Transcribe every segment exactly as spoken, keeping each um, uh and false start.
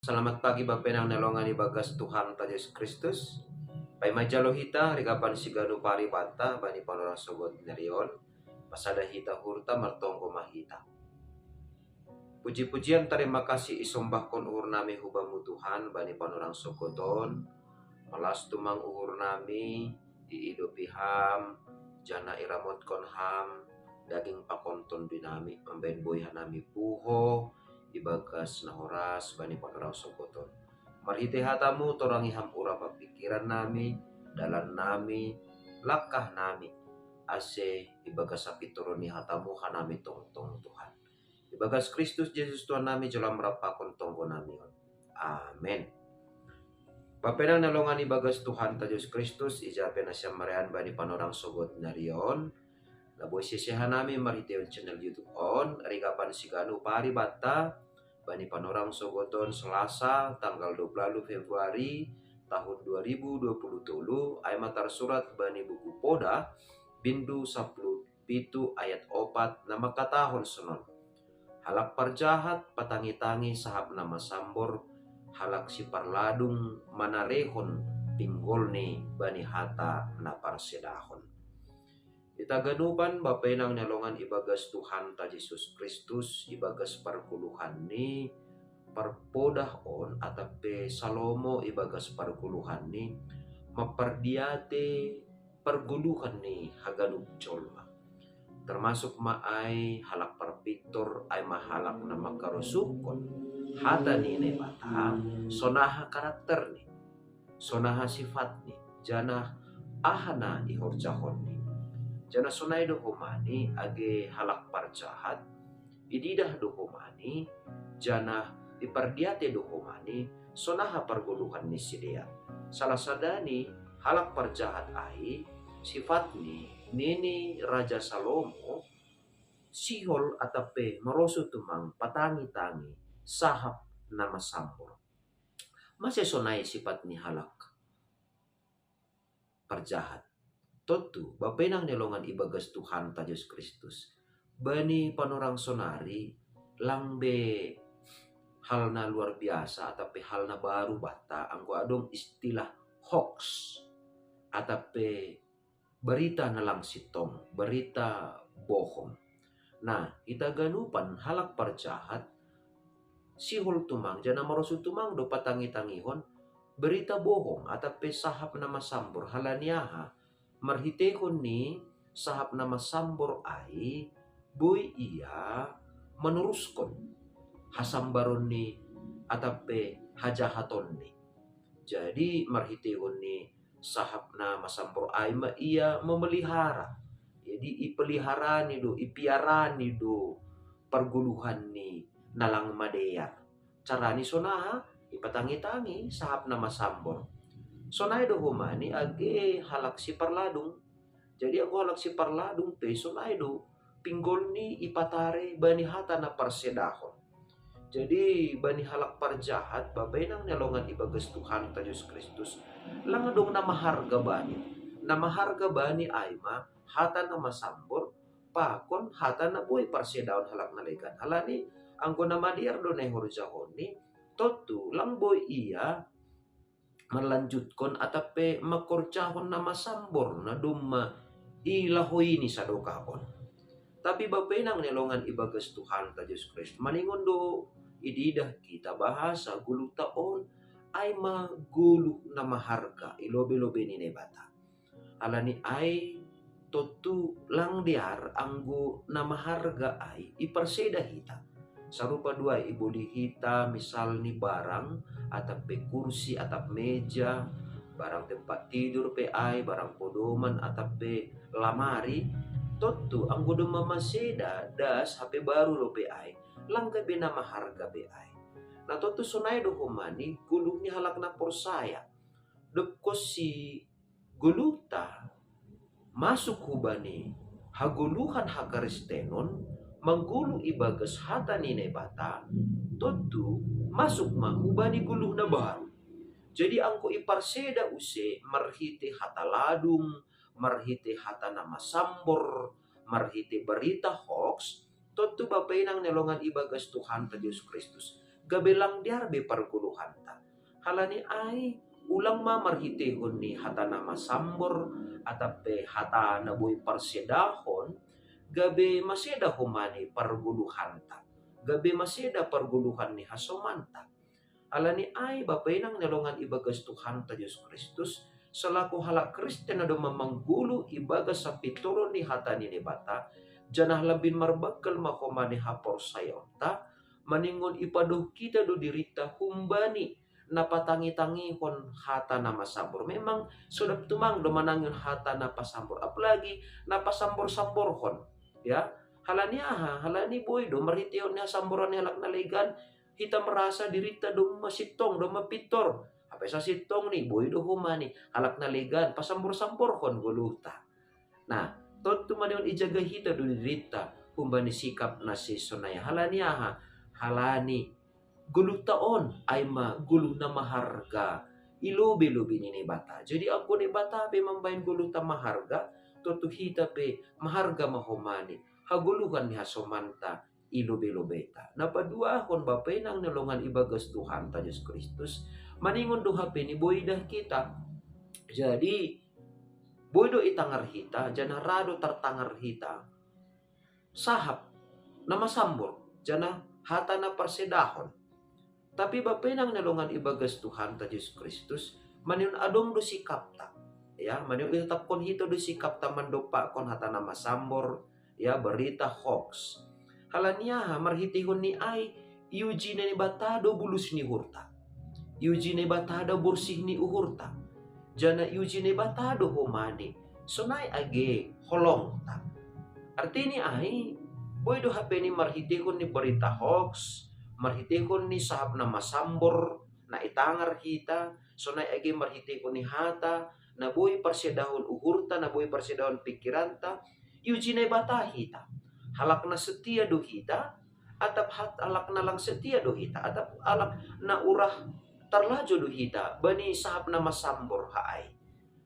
Selamat pagi Bapenang nelongan ibagas Tuhan ta Yesus Kristus. Paima jalo hita rigapan siganu paribata bani panorang sogot nerion. Pasada hita hurta martonggo mahita. Puji-pujian tarima kasih isombahkon uhur nami hubamu Tuhan bani panorang sogoton. Malas tumang uhur nami iidopi ham, jana iramotkon ham daging pakonton binami mambaen boi hanami puho ibagas na horas bani panorang sogoton. Marhite hatamu torangi ham ura papikiran nami, dalan nami, langkah nami, ase ibagas sapitoron ni hatamu hanami tongtong Tuhan. Ibagas Kristus Yesus Tuhan nami jolam rapakon tonggo nami on. Amen. Bapenang nelongan ibagas Tuhan ta Yesus Kristus ija pe nasiam marean bani panorang sogot narion. Laboi sese hanami marhiteon channel YouTube on rigapan siganu paribata bani panorang sogoton Selasa tanggal dua puluh Februari tahun dua ribu dua puluh tolu. Ai matar surat bani buku Poda bindu sapuluh pitu ayat opat na makatahon sonon. Halak parjahat patangi-tangi sahap na masambor, halak siparladung manarehon pinggolni bani hata na parsedahon. Itaganupan Bapenang nelongan ibagas Tuhan ta Yesus Kristus ibagas pargoluhan ni parpodah on atape Salomo ibagas pargoluhan ni mapardiate pargoluhan ni haganup jolma. Termasuk ma ai halak parpiktor ai ma halak na mangkarosuhkon hata ni Naibata, sonaha karakterni, sonaha sifatni, janah aha na ihorjahonni. Janah sonai do homani age halak parjahat, ididah do homani, janah ipardiate do homani, sonaha pargoluhan ni sidea. Salah sadani halak parjahat ai, sifatni nini Raja Salomo, sihol atape marosuh tumang patangi-tangi sahap na masambor. Mase sonai sipat ni halak parjahat. Tontu Bapenang nelongan ibagas Tuhan ta Yesus Kristus. Bani panorang sonari lang be hal na luar biasa atape hal na baru banta anggo adong istilah hoax atape berita na lang sintong, berita bohong. Nah, itaganupan halak parjahat sihol tumang janah marosuh tumang do patangi-tangihon berita bohong atape sahap na masambor. Halani aha? Marhitehon ni sahap na masambor ai boi ia manuruskon hasambaronni atape hajahatonni. Jadi marhitehon ni sahap na masambor ai ma ia memelihara. Jadi ipeliharani do, ipiarani do pargoluhan ni na lang madear. Carani sonaha? Ipatangi-tangi sahap na masambor. Sonai do homani age halak siparladung. Jadi anggo halak siparladung pe sonai do pinggolni ipatare bani hata na parsedahon. Jadi bani halak parjahat Bapenang nelongan ibagas Tuhan ta Yesus Kristus, lang adong na maharga bani. Na maharga bani ai ma hata na masambor pakon hata na boi parsedahon halak na legan. Halani anggo na madear do na ihorjahonni, tontu lang boi ia marlanjutkon atape mangkorjahon na masambor na domma ilahoini sadokah on. Tapi Bapenang nelongan ibagas Tuhan ta Yesus Kristus, maningon do ididah hita bahasa goluhta on ai ma goluh na maharga i lobe-lobe ni Naibata. Halani ai tontu lang dear anggo na maharga ai iparseda hita. Sarupa do ai iboli hita misal ni barang, atap pe kursi, atap meja, barang tempat tidur pe ai, barang podoman, atap pe lamari. Tontu anggo domma maseda das hape baru dope ai, lang gabe na maharga pe ai. Na tontu sonai do homani goluh ni halak na porsaya. Dob konsi goluhta masuk hubani hagoluhan hakristenon, manggoluh ibagas hata ni Naibata, tontu masuk ma hubani goluh na baru. Jadi anggo iparseda use marhite hata ladung, marhite hata na masambor, marhite barita hoax, tontu Bapa inang na hinaholongan ibagas Tuhanta Jesus Kristus, gabe lang dear be pargoluhanta. Halani ai, ulang ma marhitehon ni hata na masambor, atap pe hata na boi parsedahon, gabe maseda homa ni pargoluhanta. Gabe maseda pargoluhan ni hasomanta. Halani ai, bapa inang na longan ibagas Tuhanta Jesus Kristus, selaku halak Kristen na domma manggolu ibagas sapintoron ni hata ni Naibata, janah lambin marbanggal ma homa ni haporsayaonta, maningon ipadoh hita do dirinta humbani na patangi-tangihon hata na masambor. Memang sodap tumang do manangihon hata na pasambor, apalagi na pasambor-samborhon. Ya, halani aha? Halani boi do marhitehon ni hasamboran ni halak na legan, hita merasa dirinta domma sintong, domma pintor. Hape sasintongni boi do homa ni halak na legan pasambor-samborhon goluhta. Nah, tontu maningon ijaga hita do dirinta humbani sikap na sisonai. Halani aha? Halani goluhta on ai ma goluh na maharga i lobei-lobei ni Naibata. Jadi anggo Naibata pe mambahen goluhta maharga, tontu hita pe maharga ma homa ni hagoluhan ni hasomanta i lobei-lobeita. Na paduahon, bapa inang na longan ibagas Tuhanta Jesus Kristus, maningon do hape ni boi idah hita. Jadi boi do itangar hita, janah ra do tartangar hita sahap na masambor, janah hata na parsedahon. Tapi bapa inang na longan ibagas Tuhanta Jesus Kristus, maningon adong do sikapta. Ya, maningon itetapkon hita do sikapta mandompakkon hata na masambor, ya, berita hoax. Halani aha? Marhitehon ni ai, iuji Naibata do bulus ni uhurta. Iuji Naibata do borsih ni uhurta. Janah iuji Naibata do homa ni sonai age holongta. Artini ai, boi do hape ni marhitehon ni berita hoax, marhitehon ni sahap na masambor na itangar hita, sonai age marhitehon ni hata na boi parsedahon uhurta, na boi parsedahon pingkiranta, iuji Naibata hita. Halak na setia do hita, atap hat-, halak na lang setia do hita, atap halak na urah tarlajo do hita bani sahap na masambor ha ai.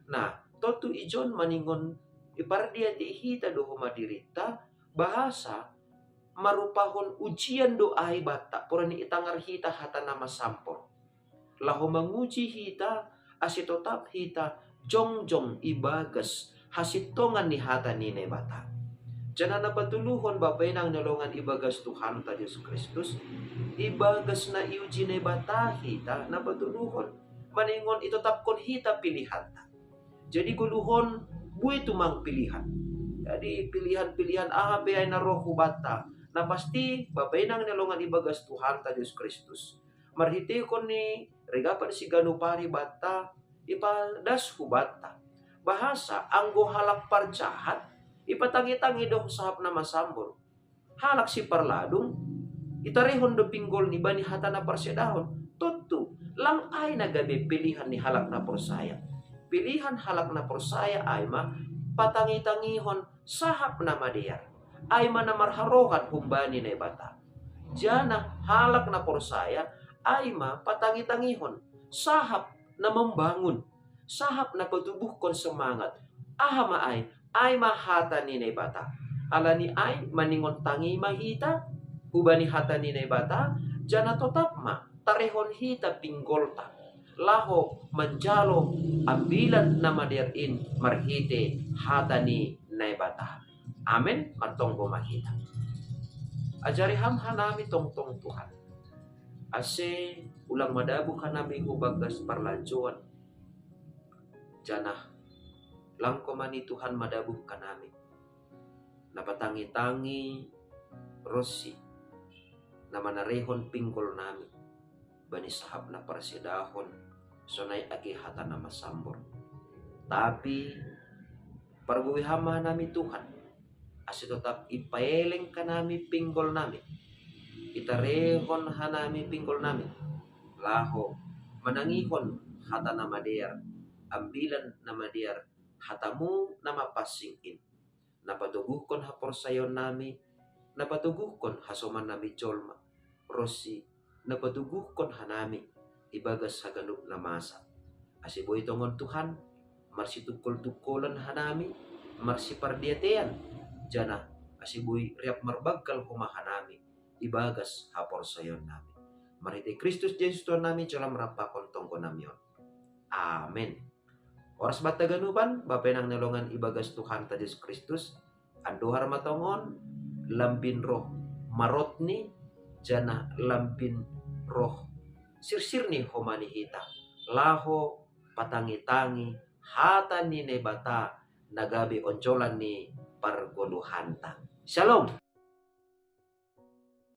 Nah, tontu ijon maningon ipardiatei hita do homa dirinta, bahasa marupahon ujian do ai banta, porani itangar hita hata na masambor, laho manguji hita, ase totap hita jongjong ibagas hasintongan ni hata ni Naibata. Janah na patoluhon, bapa inang na longan ibagas Tuhanta Jesus Kristus, ibagas na iuji Naibata hita, na patoluhon, maningon itotapkon hita pilihanta. Jadi goluhon boi tumang pilihan. Jadi pilihan-pilihan aha pe ai na roh hubanta, na pasti, bapa inang na longan ibagas Tuhanta Jesus Kristus, marhitehon ni regapan siganup ari banta, ipadas hubanta. Bahasa anggo halak parjahat ipatangi-tangi do sahap na masambor. Halak siparladung itarehon do pinggolni bani hata na parsedahon. Tontu lang ai na gabe pilihan ni halak na porsaya. Pilihan halak na porsaya ai ma patangi-tangihon sahap na madear, ai ma na marharohan humbani Naibata. Janah halak na porsaya ai ma patangi-tangihon sahap na mambangun, sahap na patubuhkon semangat. Aha ma ai? Ai ma hata ni Naibata. Halani ai, maningon tangi ma hita hubani hata ni Naibata, janah totap ma tarehon hita pinggolta laho manjalo ambilan na madear in marhite hata ni Naibata. Amen. Martonggo ma hita. Ajari Ham hanami tongtong, Tuhan, ase ulang madabuh hanami hu bagas parlajouan, janah lang Ho ma ni, Tuhan, madabuh hanami na patangi-tangi ronsi na manarehon pinggolnami bani sahap na parsedahon, sonai age hata na masambor. Tapi pargogoi Ham ma hanami, Tuhan, ase totap ipaeleng hanami pinggolnami, itarehon hanami pinggolnami laho manangihon hata na madear, ambilan na madear, hatamu na mapansing in, na patoguhkon haporsayaonnami, na patoguhkon hasomannami jolma, ronsi na patoguhkon hanami ibagas haganup na masa. Ase boi tongon, Tuhan, marsitungkol-tungkolan hanami, marsipardiatean, janah ase boi riap marbanggal Ho ma hanami ibagas haporsayaonnami. Marhitei Kristus Jesus Tuhan nami, jalo ma rap pakon tonggo nami on. Amen. Horas banta ganupan, bapenang ni longan ibagas Tuhanta Jesus Kristus, andohar ma tongon, lambin roh marotni, janah lambin roh sirsirni homa ni hita, laho patangi-tangi hata ni Naibata na gabe onjolan ni pargoluhanta. Shalom.